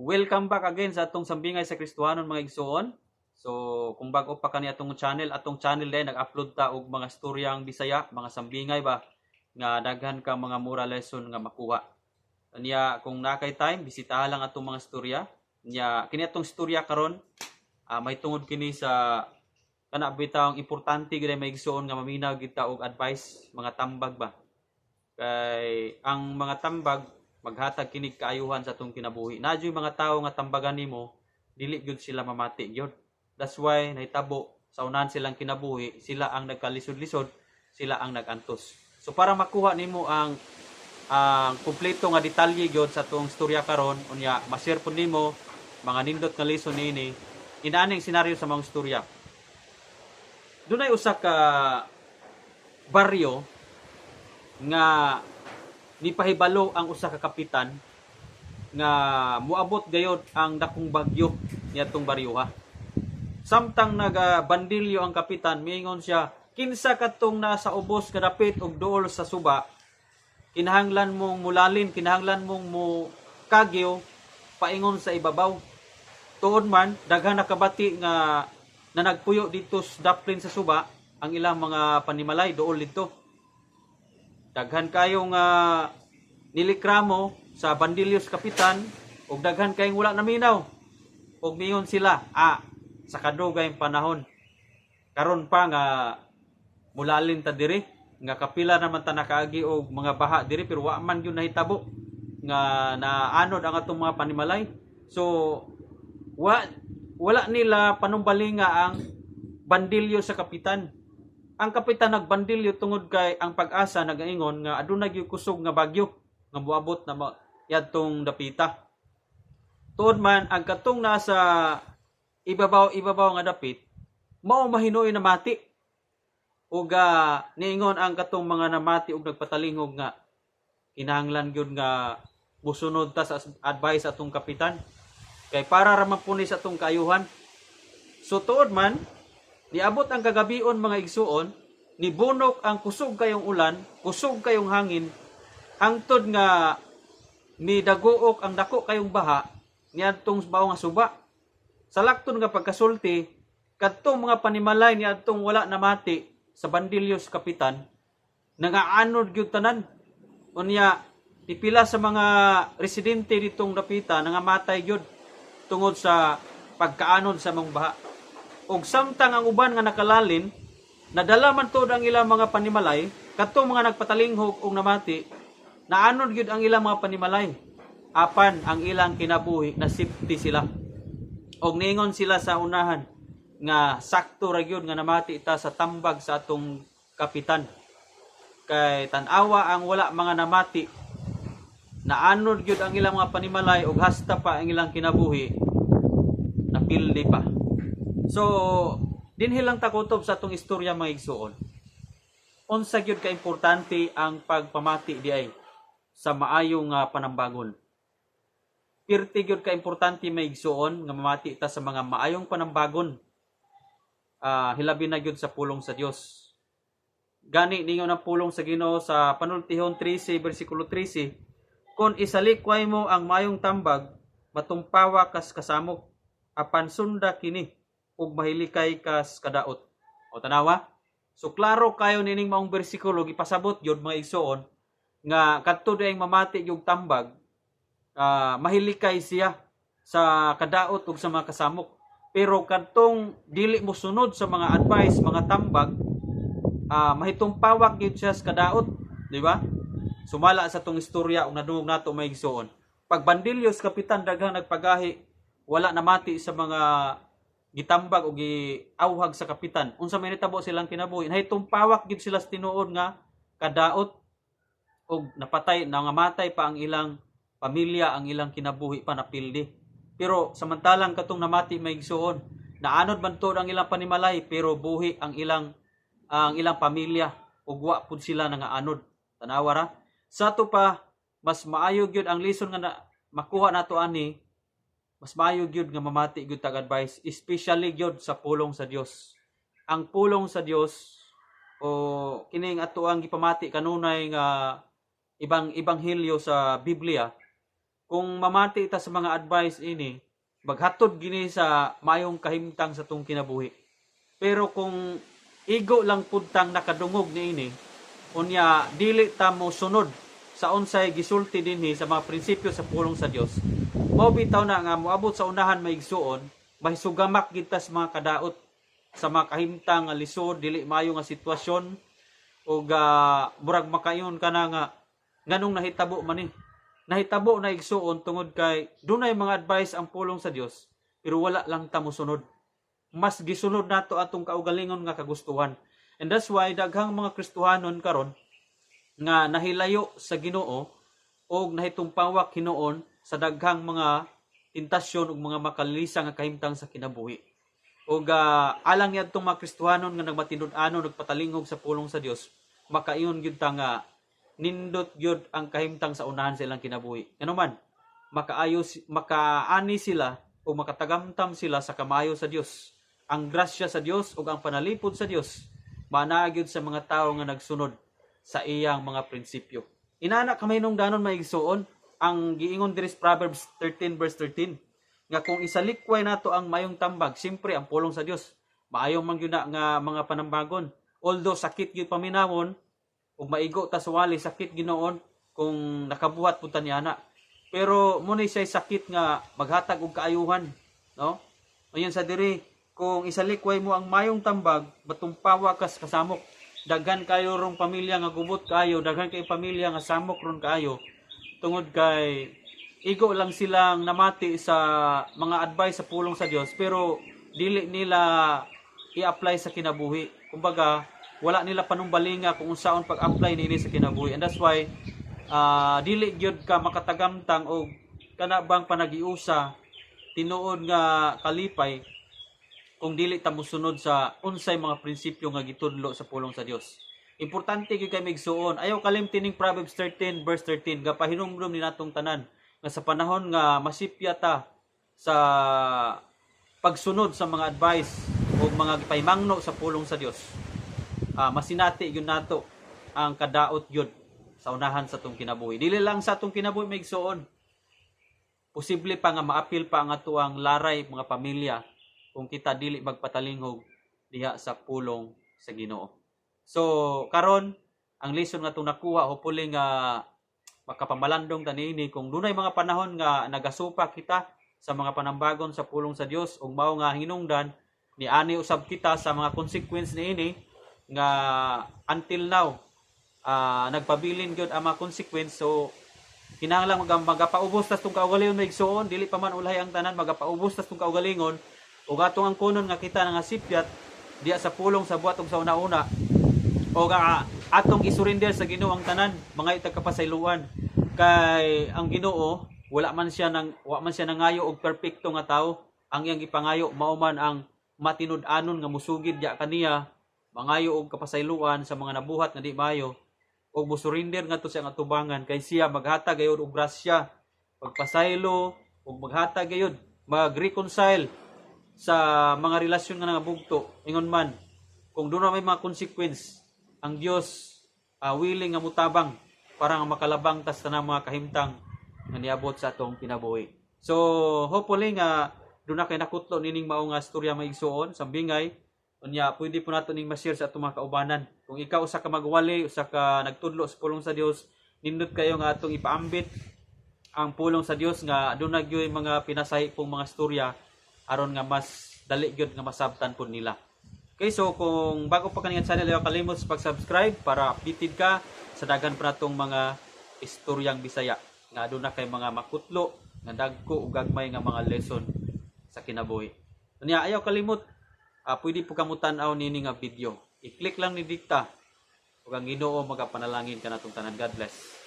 Welcome back again sa atong Sambingay sa Kristohanon, mga igsuon. So, kung bago pa kani atong channel din nag-upload ta og mga storyang Bisaya, mga sambingay ba nga daghan ka mga moral lesson nga makuha. Niya kung naa kay time, bisitahan lang atong mga storya. Nya kini atong storya karon, may tungod kini sa kana bitawng importante gid may igsuon nga maminaw gid ta og advice, mga tambag ba. Kay ang mga tambag maghatag kinig kaayuhan sa atong kinabuhi. Naa juy mga tawo nga tambagan nimo, dili gyud sila mamati gyud. That's why nahitabo sa unahan silang kinabuhi, sila ang nagkalisod-lisod, sila ang nagantos. So para makuha nimo ang kumpleto nga detalye gyud sa atong istorya karon, unya ma-share pud nimo mga nindot nga lesson niini, inaaning senaryo sa mga istorya. Dunay usa ka baryo nga nipahibalo ang usa ka kapitan nga muabot gayod ang dakong bagyo niadtong baryoha. Samtang nagabandilyo ang kapitan, miingon siya, "Kinsa katong nasa ubos nga dapit og duol sa suba, kinahanglan mong mulalin, kinahanglan mong mo kagyo paingon sa ibabaw." Tuod man, daghan nakabati nga na nagpuyo dito sa daplin sa suba ang ilang mga panimalay duol dito. Daghan kayo nga nilikramo sa bandilyos kapitan ug daghan kayong wala naminaw. Ug miingon sila, "Ah, sa kadugay panahon karon pa nga mulalin ta diri nga kapila naman ta nakaagi og mga baha diri, pero wa man gyud nahitabo nga naanod ang atong mga panimalay." So wala nila panumbalinga ang bandilyo sa kapitan. Ang kapitan nagbandilyo tungod kay ang PAGASA nagaingon nga aduna gyud kusog nga bagyo nga moabot na yadtong dapita. Tuod man, ang katong nasa ibabaw ibabaw nga dapit mao mahinuoy namati. Ug niingon ang katong mga namati og nagpatalingog nga kinahanglan gyud nga musunod ta sa advice atong kapitan kay para ra man puni sa atong kaayuhan. So tuod man, niabot ang kagabion, mga igsuon, nibunok ang kusog kayong ulan, kusog kayong hangin, hangtod nga nidaguok ang dako kayong baha niadtong bawo nga suba. Salakton nga pagkasulti, kadtong mga panimalay niadtong wala namati sa bandilyos kapitan, nangaanod gyud tanan. Unya pipila sa mga residente ditong dapita nangamatay gyud tungod sa pagkaanod sa mga baha. Og samtang ang uban nga nakalalin, nadala man tuod ang ilang mga panimalay, kadtong mga nagpatalinghog og namati, naanod gyud ang ilang mga panimalay. Apan ang ilang kinabuhi na safety sila. Og niingon sila sa unahan nga sakto ra gyud nga namati ta sa tambag sa atong kapitan. Kay tan-awa ang wala mga namati, naanod gyud ang ilang mga panimalay ug hasta pa ang ilang kinabuhi napildi pa. So, dinhi lang takutob sa atong istorya, mga igsuon. Unsa gyud ka importante ang pagpamati diay sa maayong panambagon. Pirti gyud ka importante, mga igsuon, nga mamati ta sa mga maayong panambagon. Hilabi na gyud sa pulong sa Dios. Gani ningon ang pulong sa Ginoo sa Panultihon 13 bersikulo 13, "Kon isalikway mo ang maayong tambag, matumpawa kas kasamok, apan sunda kini ug mahilikay kas kadaot." O tanawa? So klaro kayo nining maong bersikulo, gipasabot gyud, mga igsuon, nga kadto diay mamati yung tambag, mahilikay siya sa kadaot ug sa mga kasamok. Pero kadtong dili mo sunod sa mga advice, mga tambag, mahitumpawak gyud siya sa kadaot, di ba? Sumala sa tong istorya ug nadungog nato, mga igsuon. Pag bandilyos kapitan, daghang nagpagahi, wala namati sa mga gitambag o giawhag sa kapitan. Unsa may nitabo silang kinabuhi? Nahitumpawak gyud sila sa tinuod nga kadaot og napatay, nangamatay pa ang ilang pamilya, ang ilang kinabuhi pa napildi. Pero samantalang katong namati, may igsuon, naanod man tuod ang ilang panimalay pero buhi ang ilang pamilya ug wa pud sila nangaanod. Tanawa ra. Sa ato pa, mas maayo gyud ang lesson nga na, makuha nato ani, mas maayo gyud nga mamati gyud tag advice, especially gyud sa pulong sa Dios. Ang pulong sa Dios o kining ato ang gipamati kanunay nga ibang ebanghelyo sa Biblia. Kung mamati ta sa mga advice ini, maghatod gini sa maayong kahimtang sa atong kinabuhi. Pero kung igo lang pud tang nakadungog niini, unya dili ta mo sunod sa unsay gisulti dinhi sa mga prinsipyo sa pulong sa Dios, mao bitaw na nga moabot sa unahan, mga igsuon, mahisugamak gid ta sa mga kadaot, sa mga kahimtang nga lisod, dili maayo nga sitwasyon, ug murag makaingon ka na nga nganong nahitabo man ni. Nahitabo na, igsuon, tungod kay dunay mga advice ang pulong sa Dios pero wala lang ta mosunod. Mas gisunod nato atong kaugalingon nga kagustuhan. And that's why daghang mga Kristohanon karon nga nahilayo sa Ginoo og nahitumpawak hinuon sa daghang mga tentasyon ug mga makalilisa nga kahimtang sa kinabuhi. Ug alang niadtong mga Kristohanon nga nagmatinud-anon, nagpatalingog sa pulong sa Dios, makaingon gyud ta nga nindot gyud ang kahimtang sa unahan sa ilang kinabuhi. Ngano man, makaayo, makaani sila o makatagamtam sila sa kamayo sa Dios. Ang grasya sa Dios ug ang panalipod sa Dios maanaa gyud sa mga tawo nga nagsunod sa iyang mga prinsipyo. Inana kahinungdanon, mga igsuon, ang giingon diri sa Proverbs 13 verse 13 nga kung isalikway nato ang mayong tambag, siyempre ang pulong sa Dios, maayo man gyud na nga mga panambagon. Although sakit gyud paminawon ug maigo ta suwali, sakit ginoon kung nakabuhat pud ta niana. Pero mo ni siya sakit nga maghatag og kaayuhan, no? Ayon sa diri, kung isalikway mo ang mayong tambag, matumpawa kas kasamok. Daghan kayo rong pamilya nga gubot kaayo, daghan kay pamilya nga samok ron kaayo tungod kay igo lang silang namati sa mga advice sa pulong sa Dios pero dili nila i-apply sa kinabuhi. Kumbaga, wala nila panumbalinga kung unsaon pag-apply niini sa kinabuhi. And that's why dili gyud ka makatagamtang og kana bang panagiusa, tinuod nga kalipay, kung dili ta mosunod sa unsay mga prinsipyo nga gitudlo sa pulong sa Dios. Importante gyud kay, mga igsuon. Ayaw kalimti ning Proverbs 13 verse 13, gapahinumdum ni natong tanan nga sa panahon nga masipya ta sa pagsunod sa mga advice o mga gipahimangno sa pulong sa Dios, masinati gyud nato ang kadaot gyud sa unahan sa atong kinabuhi. Dili lang sa atong kinabuhi, mga igsuon. Posible pa nga maapil pa ang atoang laray, mga pamilya, kung kita dili magpatalinghog diha sa pulong sa Ginoo. So karon, ang lesson nga atong nakuha, hopefully nga makapamalandong ta niini kung dunay mga panahon nga nagasupa kita sa mga panambagon sa pulong sa Dios ug mao nga hinungdan ni ani usab kita sa mga consequence niini nga until now nagpabilin gyud ang mga consequence. So kinahanglan magapaubos tas tong kaugalingon, mga igsuon. Dili pa man ulahi ang tanan, magapaubos tas tong kaugalingon ug atong ang kunon nga kita nga sipyat diya sa pulong sa buhat ug sa una-una o atong isurrender sa Ginoo ang tanan, mga itag kapasayloan, kay ang Ginoo wala man siya nangayo og perpekto nga tawo. Ang iyang gipangayo mao man ang matinud-anon nga musugid diya kaniya, mangayo og kapasayloan sa mga nabuhat nga di maayo ug mosurrender ngadto sa iyang atubangan, kay siya maghatag gayud og grasya, pagpasaylo, ug maghatag gayud, mag-reconcile sa mga relasyon nga nangabugto. Ingon man kung doon may mga consequence, ang Dios willing nga mutabang para nga makalabang tas tanang mga kahimtang nga niabot sa atong kinabuhi. So hopefully nga doon na kay nakutlo nining mao nga istorya, mga igsuon sa bingay. Unya pwede po nato ning ma-share sa atong mga kaubanan. Kung ikaw usa ka magwali, usa ka nagtudlo sa pulong sa Dios, nindot kayo nga atong ipaambit ang pulong sa Dios nga doon na gyud mga pinasahi pong mga istorya aron nga mas dali gyud nga masabtan pud nila. Okay, so kung bago pa kaningan channel, ayaw kalimot sa pag-subscribe para updated ka sa daghan pa natong mga istoryang Bisaya nga aduna kay mga makutlo nga dagko ug gagmay nga mga lesson sa kinabuhi. Unya ayaw kalimot, pwede po kamo tan-aw nini nga video. I-click lang ni dikta ug ang Ginoo magapanalangin kanatong tanan. God bless.